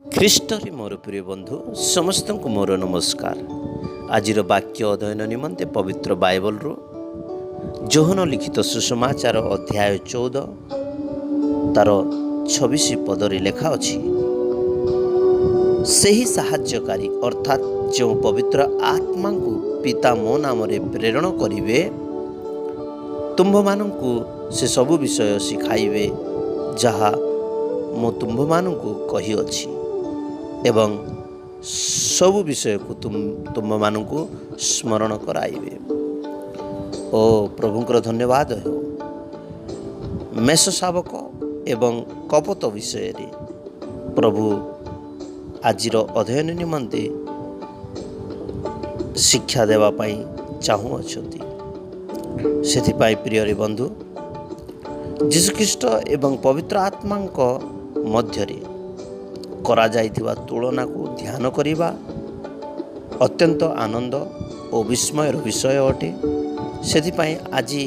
ଖ୍ରୀଷ୍ଟରେ ମୋର ପ୍ରିୟ ବନ୍ଧୁ ସମସ୍ତଙ୍କୁ ମୋର ନମସ୍କାର। ଆଜିର ବାକ୍ୟ ଅଧ୍ୟୟନ ନିମନ୍ତେ ପବିତ୍ର ବାଇବଲରୁ ଯୋହନ ଲିଖିତ ସୁସମାଚାର ଅଧ୍ୟାୟ 14 ତାର 26 ପଦରେ ଲେଖା ଅଛି, ସେହି ସାହାଯ୍ୟକାରୀ, ଅର୍ଥାତ୍ ଯେଉଁ ପବିତ୍ର ଆତ୍ମାଙ୍କୁ ପିତା ମୋ ନାମରେ ପ୍ରେରଣ କରିବେ, ତୁମ୍ଭମାନଙ୍କୁ ସେ ସବୁ ବିଷୟ ଶିଖାଇବେ, ଯାହା ମୁଁ ତୁମ୍ଭମାନଙ୍କୁ କହିଅଛି ଏବଂ ସବୁ ବିଷୟକୁ ତୁମ୍ଭମାନଙ୍କୁ ସ୍ମରଣ କରାଇବେ। ଓ ପ୍ରଭୁଙ୍କର ଧନ୍ୟବାଦ ହେଉ। ମେଷ ଶାବକ ଏବଂ କପୋତ ବିଷୟରେ ପ୍ରଭୁ ଆଜିର ଅଧ୍ୟୟନ ନିମନ୍ତେ ଶିକ୍ଷା ଦେବା ପାଇଁ ଚାହୁଁଅଛନ୍ତି। ସେଥିପାଇଁ ପ୍ରିୟରେ ବନ୍ଧୁ, ଯୀଶୁଖ୍ରୀଷ୍ଟ ଏବଂ ପବିତ୍ର ଆତ୍ମାଙ୍କ ମଧ୍ୟରେ କରାଯାଇଥିବା ତୁଳନାକୁ ଧ୍ୟାନ କରିବା ଅତ୍ୟନ୍ତ ଆନନ୍ଦ ଓ ବିସ୍ମୟର ବିଷୟ ଅଟେ। ସେଥିପାଇଁ ଆଜି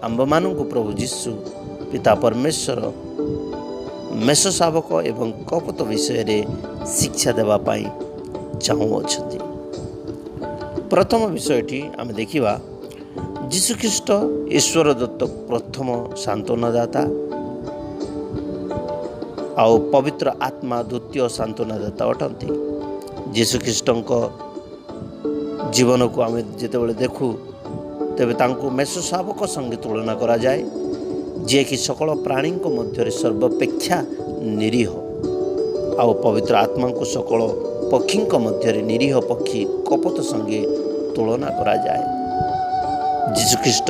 ଆମ୍ଭମାନଙ୍କୁ ପ୍ରଭୁ ଯୀଶୁ ପିତା ପରମେଶ୍ୱର ମେଷ ଶାବକ ଏବଂ କପୋତ ବିଷୟରେ ଶିକ୍ଷା ଦେବା ପାଇଁ ଚାହୁଁଅଛନ୍ତି। ପ୍ରଥମ ବିଷୟଟି ଆମେ ଦେଖିବା, ଯୀଶୁଖ୍ରୀଷ୍ଟ ଈଶ୍ୱର ଦତ୍ତ ପ୍ରଥମ ସାନ୍ତ୍ୱନାଦାତା ଆଉ ପବିତ୍ର ଆତ୍ମା ଦ୍ୱିତୀୟ ସାନ୍ତ୍ୱନାଦାତା ଅଟନ୍ତି। ଯୀଶୁଖ୍ରୀଷ୍ଟଙ୍କ ଜୀବନକୁ ଆମେ ଯେତେବେଳେ ଦେଖୁ, ତେବେ ତାଙ୍କୁ ମେଷ ଶାବକ ସଙ୍ଗେ ତୁଳନା କରାଯାଏ, ଯିଏକି ସକଳ ପ୍ରାଣୀଙ୍କ ମଧ୍ୟରେ ସର୍ବପେକ୍ଷା ନିରୀହ, ଆଉ ପବିତ୍ର ଆତ୍ମାଙ୍କୁ ସକଳ ପକ୍ଷୀଙ୍କ ମଧ୍ୟରେ ନିରୀହ ପକ୍ଷୀ କପୋତ ସଙ୍ଗେ ତୁଳନା କରାଯାଏ। ଯୀଶୁଖ୍ରୀଷ୍ଟ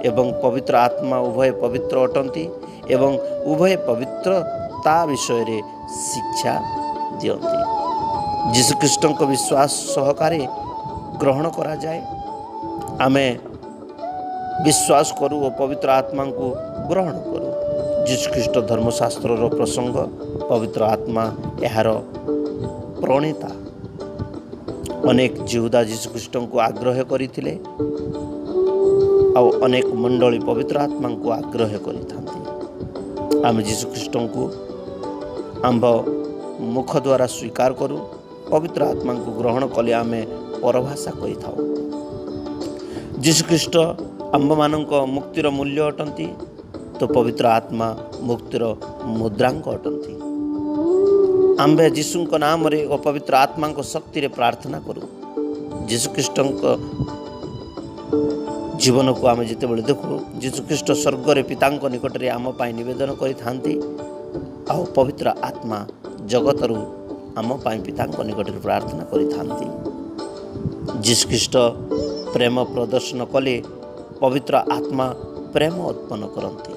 ଏବଂ ପବିତ୍ର ଆତ୍ମା ଉଭୟ ପବିତ୍ର ଅଟନ୍ତି ଏବଂ ଉଭୟ ପବିତ୍ର ତା ବିଷୟରେ ଶିକ୍ଷା ଦିଅନ୍ତି। ଯୀଶୁଖ୍ରୀଷ୍ଟଙ୍କ ବିଶ୍ୱାସ ସହକାରେ ଗ୍ରହଣ କରାଯାଏ। ଆମେ ବିଶ୍ୱାସ କରୁ ଓ ପବିତ୍ର ଆତ୍ମାଙ୍କୁ ଗ୍ରହଣ କରୁ। ଯୀଶୁଖ୍ରୀଷ୍ଟ ଧର୍ମଶାସ୍ତ୍ରର ପ୍ରସଙ୍ଗ, ପବିତ୍ର ଆତ୍ମା ଏହାର ପ୍ରଣେତା। ଅନେକ ଯିହୁଦା ଯୀଶୁଖ୍ରୀଷ୍ଟଙ୍କୁ ଆଗ୍ରହ କରିଥିଲେ ଆଉ ଅନେକ ମଣ୍ଡଳୀ ପବିତ୍ର ଆତ୍ମାଙ୍କୁ ଆଗ୍ରହ କରିଥାନ୍ତି। ଆମେ ଯୀଶୁଖ୍ରୀଷ୍ଟଙ୍କୁ ଆମ୍ଭ ମୁଖ ଦ୍ୱାରା ସ୍ୱୀକାର କରୁ। ପବିତ୍ର ଆତ୍ମାଙ୍କୁ ଗ୍ରହଣ କଲେ ଆମେ ପରଭାଷା କହିଥାଉ। ଯୀଶୁଖ୍ରୀଷ୍ଟ ଆମ୍ଭମାନଙ୍କ ମୁକ୍ତିର ମୂଲ୍ୟ ଅଟନ୍ତି ତ ପବିତ୍ର ଆତ୍ମା ମୁକ୍ତିର ମୁଦ୍ରାଙ୍କ ଅଟନ୍ତି। ଆମ୍ଭେ ଯୀଶୁଙ୍କ ନାମରେ ଓ ପବିତ୍ର ଆତ୍ମାଙ୍କ ଶକ୍ତିରେ ପ୍ରାର୍ଥନା କରୁ। ଯୀଶୁଖ୍ରୀଷ୍ଟଙ୍କ ଜୀବନକୁ ଆମେ ଯେତେବେଳେ ଦେଖୁ, ଯୀଶୁଖ୍ରୀଷ୍ଟ ସ୍ୱର୍ଗରେ ପିତାଙ୍କ ନିକଟରେ ଆମ ପାଇଁ ନିବେଦନ କରିଥାନ୍ତି ଆଉ ପବିତ୍ର ଆତ୍ମା ଜଗତରୁ ଆମ ପାଇଁ ପିତାଙ୍କ ନିକଟରେ ପ୍ରାର୍ଥନା କରିଥାନ୍ତି। ଯୀଶୁଖ୍ରୀଷ୍ଟ ପ୍ରେମ ପ୍ରଦର୍ଶନ କଲେ ପବିତ୍ର ଆତ୍ମା ପ୍ରେମ ଉତ୍ପନ୍ନ କରନ୍ତି।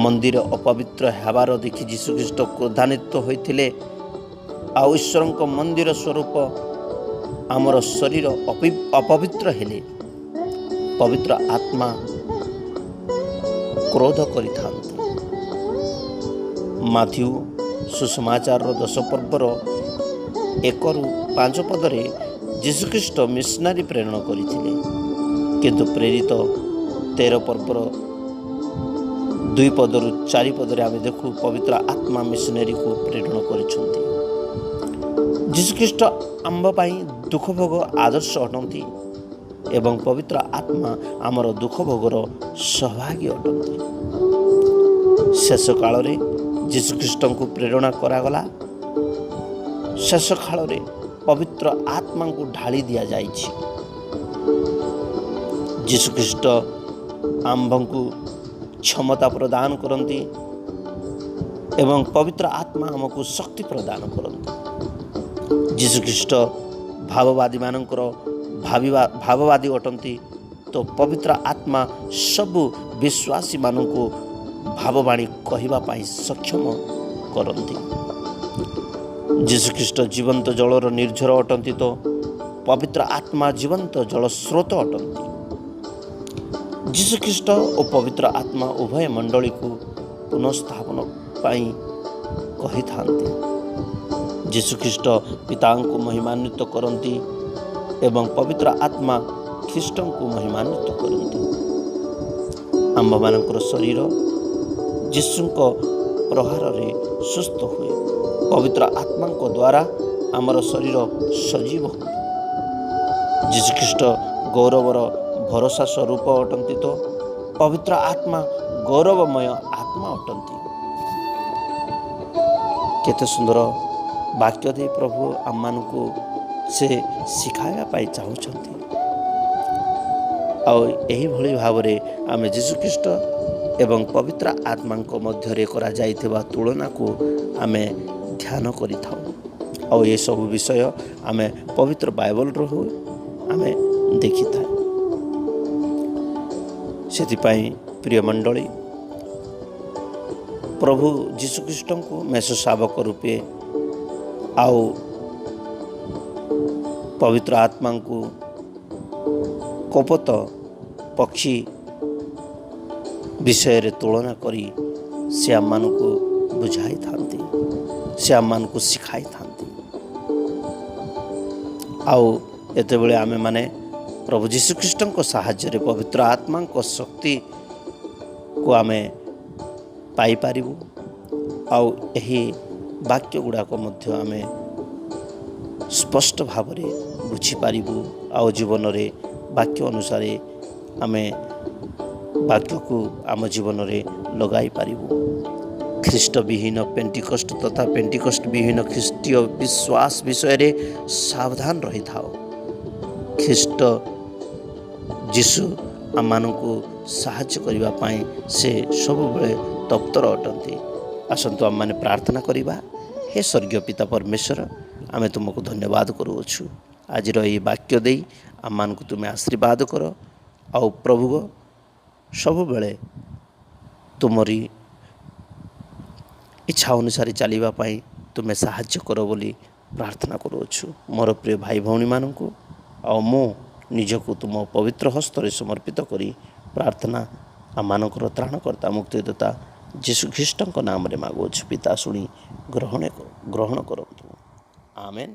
ମନ୍ଦିର ଅପବିତ୍ର ହେବାର ଦେଖି ଯୀଶୁଖ୍ରୀଷ୍ଟ କ୍ରୋଧାନ୍ୱିତ ହୋଇଥିଲେ ଆଉ ଈଶ୍ୱରଙ୍କ ମନ୍ଦିର ସ୍ୱରୂପ ଆମର ଶରୀର ଅପବିତ୍ର ହେଲେ ପବିତ୍ର ଆତ୍ମା କ୍ରୋଧ କରିଥାନ୍ତି। ମାଥିଉ ସୁସମାଚାରର 10 ପର୍ବର 1ରୁ 5 ପଦରେ ଯୀଶୁଖ୍ରୀଷ୍ଟ ମିଶନାରୀ ପ୍ରେରଣ କରିଥିଲେ, କିନ୍ତୁ ପ୍ରେରିତ 13 ପର୍ବର 2 ପଦରୁ 4 ପଦରେ ଆମେ ଦେଖୁ ପବିତ୍ର ଆତ୍ମା ମିଶନାରୀକୁ ପ୍ରେରଣ କରିଛନ୍ତି। ଯୀଶୁଖ୍ରୀଷ୍ଟ ଆମ୍ଭ ପାଇଁ ଦୁଃଖ ଭୋଗ ଆଦର୍ଶ ଅଟନ୍ତି ଏବଂ ପବିତ୍ର ଆତ୍ମା ଆମର ଦୁଃଖ ଭୋଗର ସହଭାଗୀ ଅଟନ୍ତି। ଶେଷ କାଳରେ ଯୀଶୁଖ୍ରୀଷ୍ଟଙ୍କୁ ପ୍ରେରଣା କରାଗଲା। ଶେଷ କାଳରେ ପବିତ୍ର ଆତ୍ମାଙ୍କୁ ଢାଳି ଦିଆଯାଇଛି। ଯୀଶୁଖ୍ରୀଷ୍ଟ ଆମ୍ଭଙ୍କୁ କ୍ଷମତା ପ୍ରଦାନ କରନ୍ତି ଏବଂ ପବିତ୍ର ଆତ୍ମା ଆମକୁ ଶକ୍ତି ପ୍ରଦାନ କରନ୍ତି। ଯୀଶୁଖ୍ରୀଷ୍ଟ ଭାବବାଦୀମାନଙ୍କର ଭାବିବା ଭାବବାଦୀ ଅଟନ୍ତି ତ ପବିତ୍ର ଆତ୍ମା ସବୁ ବିଶ୍ୱାସୀମାନଙ୍କୁ ଭାବବାଣୀ କହିବା ପାଇଁ ସକ୍ଷମ କରନ୍ତି। ଯୀଶୁଖ୍ରୀଷ୍ଟ ଜୀବନ୍ତ ଜଳର ନିର୍ଝର ଅଟନ୍ତି ତ ପବିତ୍ର ଆତ୍ମା ଜୀବନ୍ତ ଜଳ ସ୍ରୋତ ଅଟନ୍ତି। ଯୀଶୁଖ୍ରୀଷ୍ଟ ଓ ପବିତ୍ର ଆତ୍ମା ଉଭୟ ମଣ୍ଡଳୀକୁ ପୁନଃସ୍ଥାପନ ପାଇଁ କହିଥାନ୍ତି। ଯୀଶୁଖ୍ରୀଷ୍ଟ ପିତାଙ୍କୁ ମହିମାନ୍ୱିତ କରନ୍ତି ଏବଂ ପବିତ୍ର ଆତ୍ମା ଖ୍ରୀଷ୍ଟଙ୍କୁ ମହିମାନ୍ୱିତ କରନ୍ତି। ଆମ୍ଭମାନଙ୍କର ଶରୀର ଯୀଶୁଙ୍କ ପ୍ରହାରରେ ସୁସ୍ଥ ହୁଏ। ପବିତ୍ର ଆତ୍ମାଙ୍କ ଦ୍ୱାରା ଆମର ଶରୀର ସଜୀବ ହୁଏ। ଯୀଶୁଖ୍ରୀଷ୍ଟ ଗୌରବର ଭରସା ସ୍ୱରୂପ ଅଟନ୍ତି ତ ପବିତ୍ର ଆତ୍ମା ଗୌରବମୟ ଆତ୍ମା ଅଟନ୍ତି। କେତେ ସୁନ୍ଦର ବାକ୍ୟ ଦେଇ ପ୍ରଭୁ ଆମମାନଙ୍କୁ ସେ ଶିଖାଇବା ପାଇଁ ଚାହୁଁଛନ୍ତି। ଆଉ ଏହିଭଳି ଭାବରେ ଆମେ ଯୀଶୁଖ୍ରୀଷ୍ଟ ଏବଂ ପବିତ୍ର ଆତ୍ମାଙ୍କ ମଧ୍ୟରେ କରାଯାଇଥିବା ତୁଳନାକୁ ଆମେ ଧ୍ୟାନ କରିଥାଉ। ଆଉ ଏସବୁ ବିଷୟ ଆମେ ପବିତ୍ର ବାଇବଲରୁ ହିଁ ଆମେ ଦେଖିଥାଉ। ସେଥିପାଇଁ ପ୍ରିୟ ମଣ୍ଡଳୀ, ପ୍ରଭୁ ଯୀଶୁଖ୍ରୀଷ୍ଟଙ୍କୁ ମେଷ ଶାବକ ରୂପେ ଆଉ ପବିତ୍ର ଆତ୍ମାଙ୍କୁ କପୋତ ପକ୍ଷୀ ବିଷୟରେ ତୁଳନା କରି ସେ ଆମମାନଙ୍କୁ ବୁଝାଇଥାନ୍ତି, ସେ ଆମମାନଙ୍କୁ ଶିଖାଇଥାନ୍ତି। ଆଉ ଏତେବେଳେ ଆମେମାନେ ପ୍ରଭୁ ଯୀଶୁଖ୍ରୀଷ୍ଟଙ୍କ ସାହାଯ୍ୟରେ ପବିତ୍ର ଆତ୍ମାଙ୍କ ଶକ୍ତିକୁ ଆମେ ପାଇପାରିବୁ। ଆଉ ଏହି ବାକ୍ୟ ଗୁଡ଼ାକ ମଧ୍ୟ ଆମେ ସ୍ପଷ୍ଟ ଭାବରେ ବୁଝିପାରିବୁ। ଆଉ ଜୀବନରେ ବାକ୍ୟ ଅନୁସାରେ ଆମେ ବାକ୍ୟକୁ ଆମ ଜୀବନରେ ଲଗାଇ ପାରିବୁ। ଖ୍ରୀଷ୍ଟ ବିହୀନ ପେଣ୍ଟିକଷ୍ଟ ତଥା ପେଣ୍ଟିକଷ୍ଟ ବିହୀନ ଖ୍ରୀଷ୍ଟୀୟ ବିଶ୍ୱାସ ବିଷୟରେ ସାବଧାନ ରହିଥାଉ। ଖ୍ରୀଷ୍ଟ ଯୀଶୁ ଆମମାନଙ୍କୁ ସାହାଯ୍ୟ କରିବା ପାଇଁ ସେ ସବୁବେଳେ ତତ୍ପର ଅଟନ୍ତି। ଆସନ୍ତୁ ଆମମାନେ ପ୍ରାର୍ଥନା କରିବା। ହେ ସ୍ୱର୍ଗୀୟ ପିତା ପରମେଶ୍ୱର, ଆମେ ତୁମକୁ ଧନ୍ୟବାଦ କରୁଅଛୁ। ଆଜିର ଏହି ବାକ୍ୟ ଦେଇ ଆମମାନଙ୍କୁ ତୁମେ ଆଶୀର୍ବାଦ କର। ଆଉ ପ୍ରଭୁ, ସବୁବେଳେ ତୁମରି ଇଚ୍ଛା ଅନୁସାରେ ଚାଲିବା ପାଇଁ ତୁମେ ସାହାଯ୍ୟ କର ବୋଲି ପ୍ରାର୍ଥନା କରୁଅଛୁ। ମୋର ପ୍ରିୟ ଭାଇ ଭଉଣୀମାନଙ୍କୁ ଆଉ ମୁଁ ନିଜକୁ ତୁମ ପବିତ୍ର ହସ୍ତରେ ସମର୍ପିତ କରି ପ୍ରାର୍ଥନା ଆମମାନଙ୍କର ତ୍ରାଣକର୍ତ୍ତା ମୁକ୍ତିଦାତା ଯୀଶୁ ଖ୍ରୀଷ୍ଟଙ୍କ ନାମରେ ମାଗୁଅଛୁ ପିତା, ଶୁଣି ଗ୍ରହଣ କରନ୍ତୁ। ଆମେନ୍।